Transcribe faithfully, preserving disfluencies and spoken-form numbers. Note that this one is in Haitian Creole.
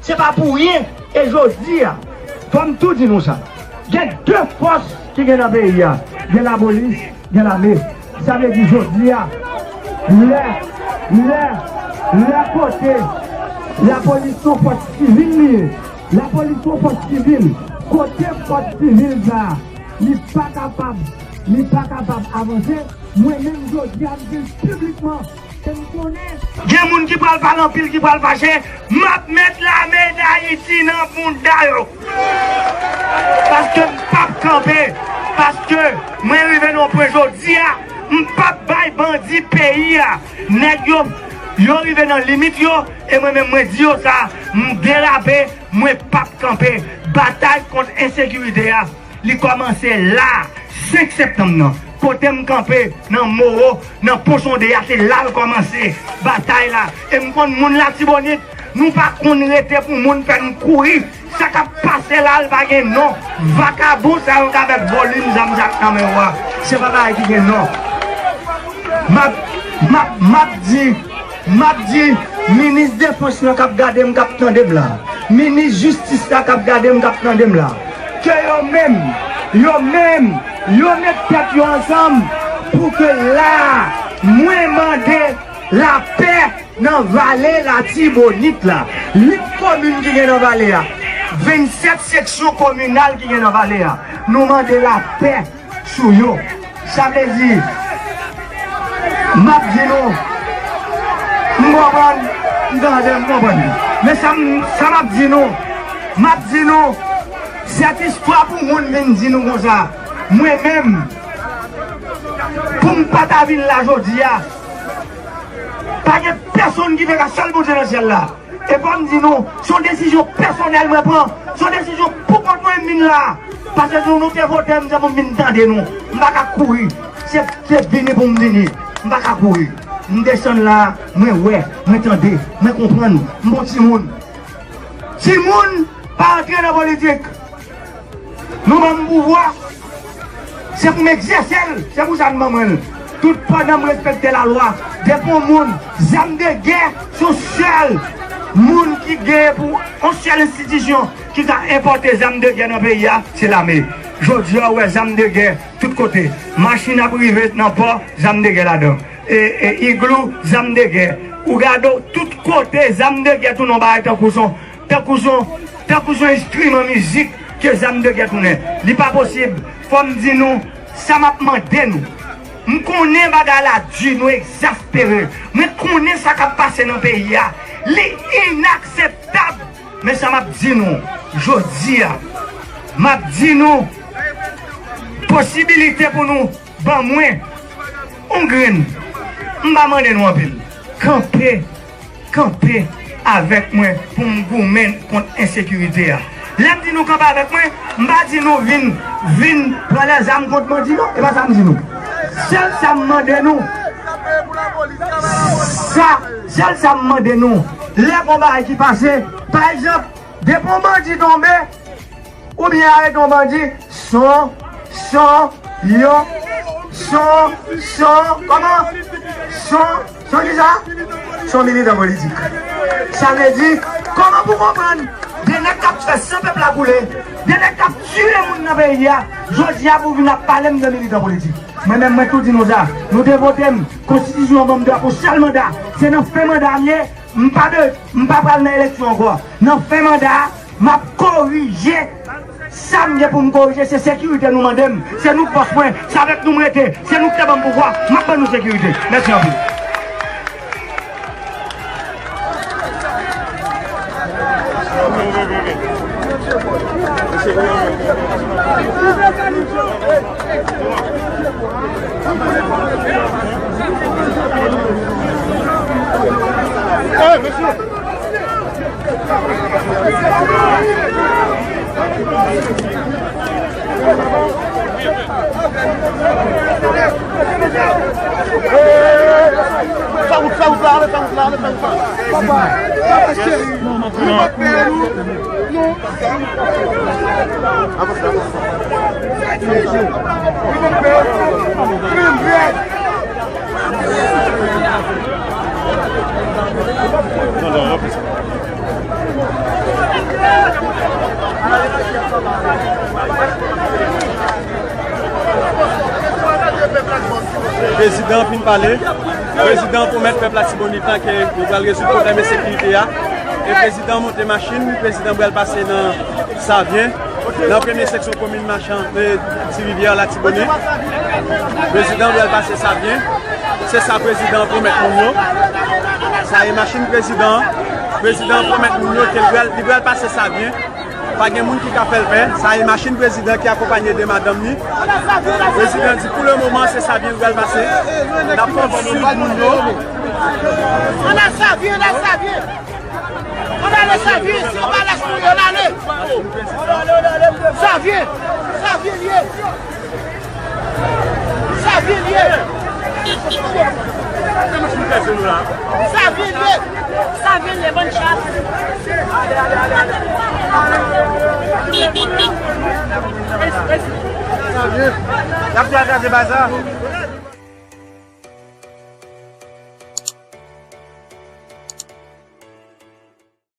Se pa pou ryen, e jodi a, fò m tou di nou sa. Gen de fòs ki gen nan peyi a. Gen lapolis, gen lame. Sa vle di jodi a, lè, lè, lè kote lapolis se yon fòs sivil li ye. Lapolis se yon fòs sivil. Kote fòs sivil sa a, li pa kapab, li pa pa kapab avanse, mwen menm jodi a, m di l piblikman, gen moun ki pral pale anpil, ki pral fache, m ap met lame Dayiti nan bounda yo. Paske m p ap kanpe. Paske mwen rive nan yon pwen jodi a, m p ap bay bandi peyi a. Nèg yo, yo rive nan limit yo, e mwen menm mwen di yo sa, m derape, mwen p ap kanpe. Batay kont ensekirite a, li kòmanse la, senk septanm nan. Kote m kanpe, nan Moro, nan Pon Sonde a, se la l kòmanse, batay la. E m konn moun Latibonit, nou pa konn rete pou moun fè n kouri. Sa k ap pase la, l pa gen non. Vakabon sa yo k avèk volim zam sa k nan men yo a, se pa bagay ki gen non. M ap, m ap, m ap di, m ap di, minis defans lan k ap gade m, k ap tande m la, minis jistis la k ap gade m, k ap tande m la, ke yo menm, yo menm, yo met tèt yo ansanm pou ke la, mwen mande lapè nan vale Latibonit la. Uit komin ki gen nan vale a, vennsèt seksyon kominal ki gen nan vale a, nou mande lapè sou yo. Sa vle di, m ap di nou, m konprann, m tande, m konprann. Men sa m, sa m ap di nou, m ap di nou, sèt istwa pou moun vin di nou konsa, mwen menm, pou m pa ta vin la jodi a, pa gen pèsonn ki te ka, sèl Bondye nan syèl la. E fò m di nou, se yon desizyon pèsonèl mwen pran. Se yon desizyon pou kont mwen m vin la. Paske si nou te vote m, se pou m vin tande nou. M pa ka kouri. Se, se vini pou m vini. M pa ka kouri. M desann la, mwen wè, mwen tande, mwen konprann. M bon timoun. Timoun pa antre nan politik. Nou ban m pouvwa, se pou m egzèse l, se pou sa n ban mwen l. Tout pandan m respekte lalwa, depi yon moun, zam de gè, se yon sèl moun ki gen pou yon sèl enstitisyon ki ka enpòte zam de gè nan peyi a, se lame. Jodi a, ou wè zam de gè tout kote. Machin ap rive nan pò, zam de gè ladan. E, e, iglou, zam de gè. Ou gade w, tout kote, zam de gè tounen yon bagay tankou son, tankou son, tankou son enstriman mizik ke zam de gè tounen. Li pa posib. Fò m di nou, sa m ap mande nou. M konnen bagay la di, nou egzaspere. Mwen konnen sa k ap pase nan peyi a. Li inakseptab. Men sa m ap di nou, jodi a, m ap di nou, posibilite pou nou ban mwen yon grenn. M pa mande nou anpil. Kanpe, kanpe avèk mwen pou m goumen kont ensekirite a. Lè m di nou kanpe avèk mwen, m pa di nou vin, vin pran lèzam kont bandi non. E pa sa m di nou. Sèl sa m mande nou, sa, sèl sa m mande nou, lè gon bagay ki pase, pa egzanp, depi yon bandi tonbe, oubyen arete yon bandi, son, son, yon, son, son, kòman? Son, son kisa? Son militan politik. Sa vle di, kòman pou konprann de nèg k ap fè san pèp la koule, de nèg k ap tiye moun nan peyi a, jodi a pou vin ap pale m de militan politik? Mwen menm, mwen tou di nou sa, nou te vote m, konstitisyon an ban m dwa pou sèl manda, se nan fen manda m ye, m pa de, m pa pral nan eleksyon ankò. Nan fen manda a, m ap korije sa m gen pou m korije. Se sekirite nou mande m. Se nou k bòs mwen. Se avèk nou m rete. Se nou k te ban m pouvwa. M ap ban nou sekirite. Mèsi anpil. Hey, mesye! Fè wout, fè wout la, ale, fè wout la, ale, fè wout la. Papa, papa cheri, nou pa pè nou. Non. Non, non, non. Prezidan fin pale. Prezidan pwomèt pèp Latibonit la ke yo pral rezoud pwoblèm ensekirite a. E prezidan monte machin, prezidan pral pase nan Savyen, nan premye seksyon komin Machan, e, Ti Rivyè, Latibonit. Prezidan pral pase Savyen. Se sa prezidan pwomèt moun yo. Sa e machin prezidan. Prezidan pwomèt moun yo ke li pral, li pral pase Savyen. Pa gen moun ki ka fè l pè. Sa e machin prezidan ki akonpanye de madanm ni. Prezidan di pou le moman se Savyen l pral pase. N ap kontinye moun yo. Ann al Savyen, ann al Savyen. Ann ale Savyen, si yo pa lach nou, yo n ale. Savyen, Savyen l ye. Savyen l ye. Savyen l ye. Savyen l ye, bòn chas. Savyen. Y ap tou kraze baza.